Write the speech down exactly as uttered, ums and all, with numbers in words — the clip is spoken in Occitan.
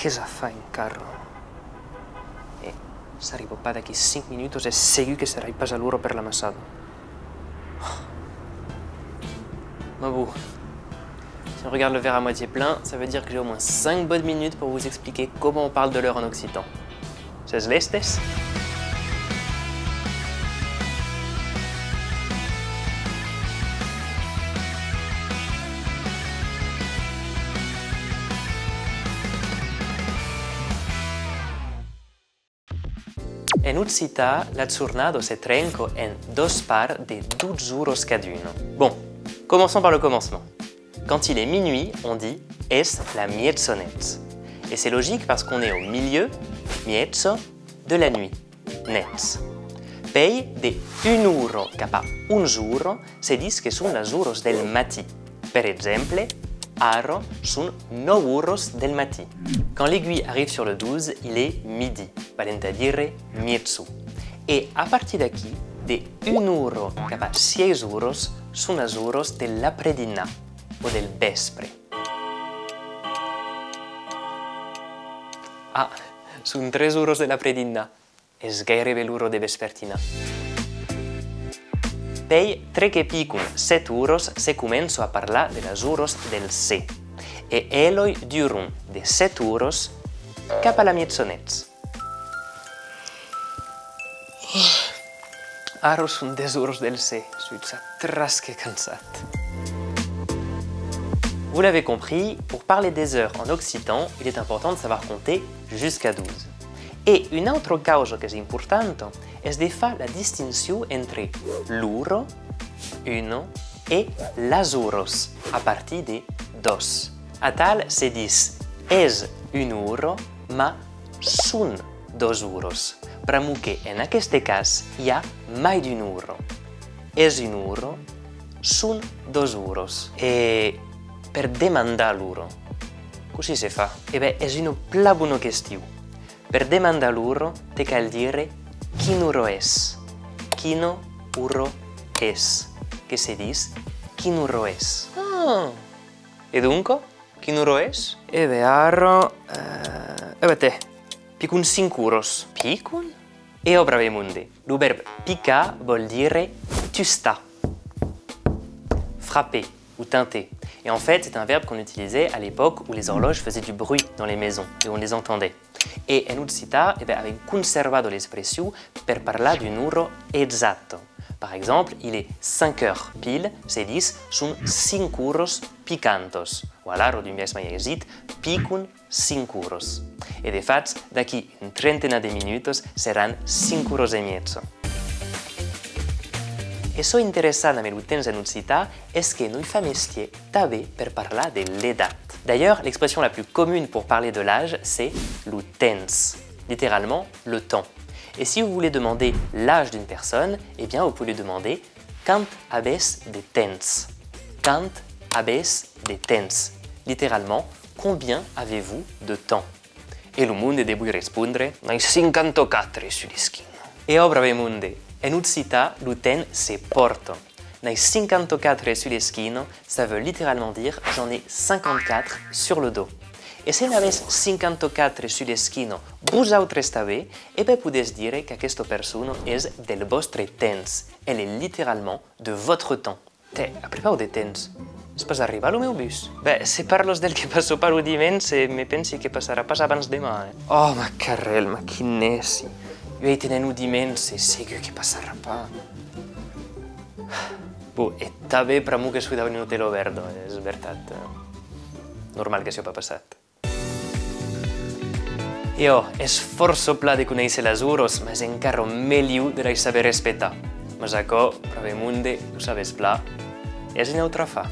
Qu'es a far encara? E s'arribo pas d'aquí cinc minutas, es segur que serai pas a l'ora per l'amassada. Mais bon, si on regarde le verre à moitié plein, ça veut dire que j'ai au moins cinq bonnes minutes pour vous expliquer comment on parle de l'heure en occitan. Sètz lèstes? En occitan, la jornada se trenca en dos parts de dotze oras caduna. Bon, commençons par le commencement. Quand il est minuit, on dit es la mièjanèit. Et c'est logique parce qu'on est au milieu, mièja, de la nuit, nèit. Puèi, de una ora cap a onze oras, se ditz que son las oras del matin. Per exemple, ara son nòu oras del matin. Quand l'aiguille arrive sur le douze, il est midi, valent a dire miègjorn. E a partir d'aquí, de una ora cap a sièis oras, son las oras de l'après-dinnar o del vèspre. Ah, son tres oras de l'après-dinnar. Es gaireben l'ora de vespertina. Puèi, tre que picon sèt oras, se comença a parlar de las oras del ser. E elòi duron de sèt oras cap a la mièjanèit. Ara son dètz oras del ser, soi ja tras que cansat. Vous l'avez compris, pour parler des heures en occitan, il est important de savoir compter jusqu'à douze. E una autra causa qu'es importanta es de far la distincion entre l'ora, una, e las oras, a partir de dos. Atal se ditz es una ora, mas son dos oras, pr'amor que en aqueste cas i a mai d'una ora. Es una ora, son dos oras. E per demandar l'ora, cossí se fa? E ben, es una plan bona question. Per demandar l'ora, te cal dire quina ora es. Quina ora es. Que se ditz quina ora es. Ah! E donc, quina ora es? E ben ara, eh, e ben te, picon cinc oras. Picon? E ò, brave monde, lo vèrb picar vòl dire tustar, frapper ou tinter. Et en fait, c'est un verbe qu'on utilisait à l'époque où les horloges faisaient du bruit dans les maisons et on les entendait. E en occitan, e ben, avèm conservat l'expression per parlar d'una ora exacta. Par exemple, il est cinq heures pile, se ditz son cinc oras picantas. O alara, d'un biais mai aisit, picon cinc oras. E de fach, d'aquí un trentenat de minutas seràn cinc oras e mièja. E çò interessant amb lo temps en occitan es que nos fa mestièr tanben per parlar de l'edat. D'ailleurs, l'expression la plus commune pour parler de l'âge, c'est lo temps, littéralement le temps. Et si vous voulez demander l'âge d'une personne, eh bien, vous pouvez lui demander quant avètz de temps. Quant avètz de temps. Littéralement, combien avez-vous de temps? E lo monde devoi respondre: n'ai cinquanta-quatre sus l'esquina. E ò, brave monde, en occitan, lo temps se pòrta. N'ai cinquanta-quatre sus l'esquina, ça veut littéralement dire j'en ai cinquante-quatre sur le dos. E se n'avètz cinquanta-quatre sus l'esquina, vosautres tanben, e ben podètz dire qu'aquesta persona es del vòstre temps. Elle est littéralement de votre temps. Tè, a prepaus de temps, es pas arribat lo meu bus? Ben, se parlas del que passa pas lo dimenge, me pensi que passarà pas abans deman, eh? Oh, macarèl, ma quin nèci! Uèi tenèm lo dimenge, segur que passarà pas. Bon, e tanben pr'amor que soi davant un otèl obèrt, es vertat, eh, normal que siá pas passat. E ò, es fòrça plan de conéisser las oras, mas encara melhor de las saber respectar. Mas aquò, brave monde, o sabètz plan, es un autre afar.